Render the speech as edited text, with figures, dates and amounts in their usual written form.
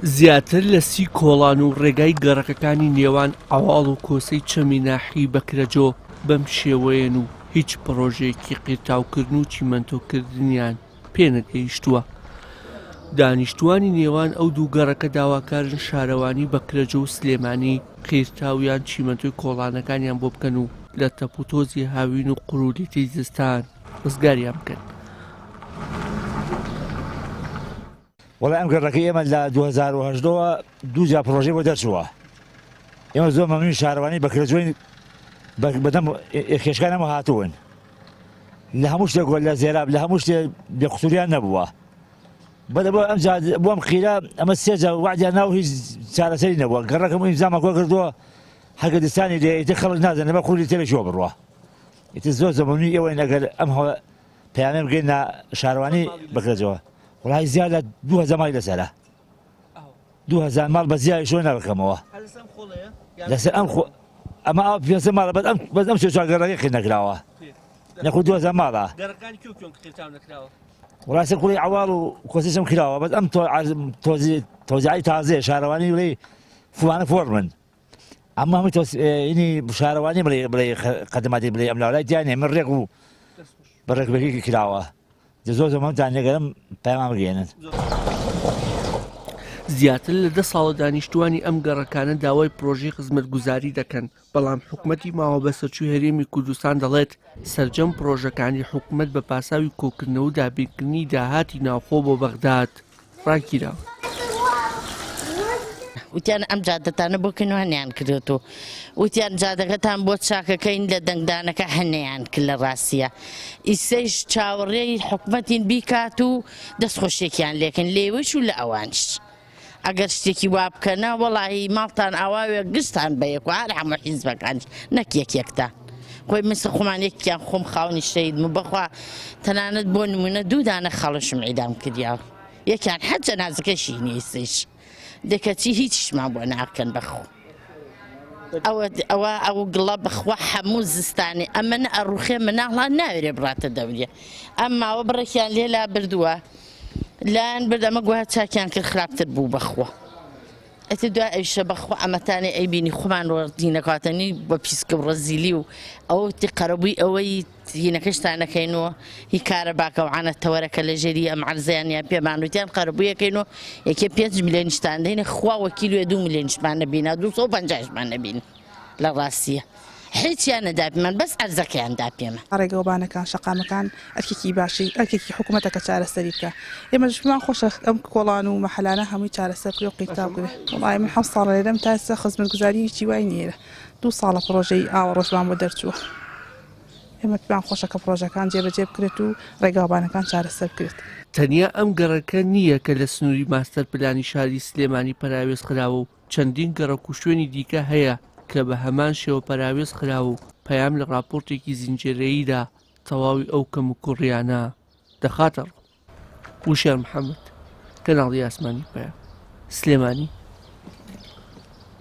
زیاتر لە سی کۆڵان و ڕێگای گەڕەکەکانی نێوان عەواڵ و کۆسەی چەمی ناحیەی بەکرەجۆ بەم شێوەیەن و هیچ پڕۆژەیەکی قیرتاوکردن و چیمەنتۆکردنیان پێنەگەیشتووە. دانیشتووانی نێوان ئەو دوو گەڕەکە داواکارن شارەوانی بەکرەجۆ و سلێمانی قیرتاو یان چیمەنتۆی کۆڵانەکانیان بۆ بکەن و لە تەپوتۆزی هاوین و قورولیتەی زستان ڕزگاریان بکەن. وەڵای ئەم گەڕەکەی ئێمە لە 2018 ەوە دوو جار پڕۆژەی بۆ دەرچووە ئێمە زۆر مەمنونی شارەوانی بەکرەجۆین بەدەم خێشکانەوە هاتوون لە هەموو شتێک لە زێراب لە هەموو شتێ بێ قسوریان نەبووە بەلە بۆ ئەم جار بۆ ئەم قیرە ئەمە سێ جار وعدیان ناو هیچ چارەسەری نەبووە گەڕەکەم ئیمزامان کۆ کردووە هەگە دستانی لێ ئیتر خەڵک نازانێ بە قولی تێلە کوێ بڕوا ئیتر زۆر زۆر مەمنونی ئێوەین ئەگەر ئەم پەیامە بگەینە شارەوانی بەکرەجەوە وڵی زیاد لە 2000 ماڵی لەسەرە 2000 ماڵ بە زیای شۆ نابکەمەوە لەسەر ئەم خۆ ئەمە ئەو پێ ماڵە بەس ئەم بەس ئەم سێ چوار گەڕەکەی قیر نەکراوە نەخۆ 2000 ماڵە وڵاسی کوڕی عواڵ و کۆسیشم کراوە بەس ئەم تۆزیعی تازەیە شارەوانی وڵی فڵانە فۆرمن ئەمە هەمووی تۆ ینی شارەوانی بڵێ بڵێ قەدەماتی بڵێ ئەم لاولای تیانێ من ڕێک و بە ڕێکبێکی کراوە زۆر زۆر مەمتان لێگەرم پەیامان بگەێنن. زیاتر لە دە ساڵە دانیشتووانی ئەم گەڕەکانە داوای پرۆژەی خزمەتگوزاری دەکەن، بەڵام حکومەتی ماوەبەسەرچووی هەرێمی کوردستان دەڵێت، سەرجەم پرۆژەکانی حکومەت بە پاساوی کۆکردنەوە و دابینکردنی داهاتی ناوخۆ بۆ بەغداد ڕاگیراون. وتیان ئەم جادەتانە بۆ کەن و هەنیان کردێتەوە وتیان جادەکەتان بۆ چاکەکەین لە دەنگدانەکە هەنیان کرد لە ڕاستیە ئیسەیش چاوەڕێی حکومەتین بیکات و دەستخۆشیەکیان لێکەن لێوەش و لە ئەوانش ئەگەر شتێکی وا بکەنە وەڵاهی ماڵتان ئاواوێ گشتان بەیەک و هەر هەموو حیزبەکانش نەک یەک یەکتان خۆی مثل خۆمان یەکیان خۆم خاونی شەهیدم و بەخوا تەنانەت بۆ نمونە دوو دانە خەڵشم عیدام کردیاوە یەکیان حەج جەنازەکەشی نیە ئیسەیش دەکەچی هیچیشمان بۆ ناکەن بەخوا ئەوە ئەوە ئەو گڵە بەخوا هەموو زستانی ئەمە ئەڕوخێ مناڵان ناوێرێ بڕاتە دەوریە ئەم ماوە بڕێکیان لێ لا بردووە لایەن برد ئەمە گوایە چاکیان کرد خراپتر بوو بەخوا ئەتر دوای ئەویشە بەخوا ئەمەتانێ ئەیبینی خۆمان ڕۆدینەکاتەنی بە پیسکە و ڕەزیلی و ئەوە تی قەرەبووی ئەوەی هینەکەشتانەکەینەوە هی کارەباکە و عانە تەوەرەکە لە ژێری ئەم عەرزیان یان پێمان وتیان قەرەبوویەکەین و یەکێ 5 ملیۆنیشتان دەینە خوا وەکیل وێ 2 ملیۆنیشمان نەبینا 250شمان نەبین لە ڕاستیە هیچیان نەداپیمان بەس عەرزەکەیان داپێمە. ڕێگەوبانەکان شەقامەکان ئەرکێکی باشی ئەرکێکی حکومەتە کە چارەسەری بکا ئێمەش پێمان خۆشە ئەم کۆڵان و مەحەلانە هەمووی چارەسەر بکرێ و قیرتاو بکرێ وەڵایی من حەوت ساڵە لێرەم تا ئێستا خزمەتگوزاری هیچی وای نییە دوو ساڵە پڕۆژەی ئاوەڕۆشمان بۆ دەرچووە ئێمە پێمان خۆشە کە پڕۆژەکان جێبەجێ بکرێت و ڕێگاوبانەکان چارەسەر بکرێت. تەنیا ئەم گەڕەکە نییە کە لە سنووری ماستەر پلانی شاری سلێمانی پەراوێز خراوە و چەندین گەڕەک و شوێنی دیکە هەیە کە بە هەمان شێوە پەراوێز خراوە و پەیام لە ڕاپۆرتێکی زنجێرەییدا تەواوی ئەو کەموکوڕییانە دەخاتە ڕوو. وشیار محەمەد، کەناڵی ئاسمانی پەیام، سلێمانی.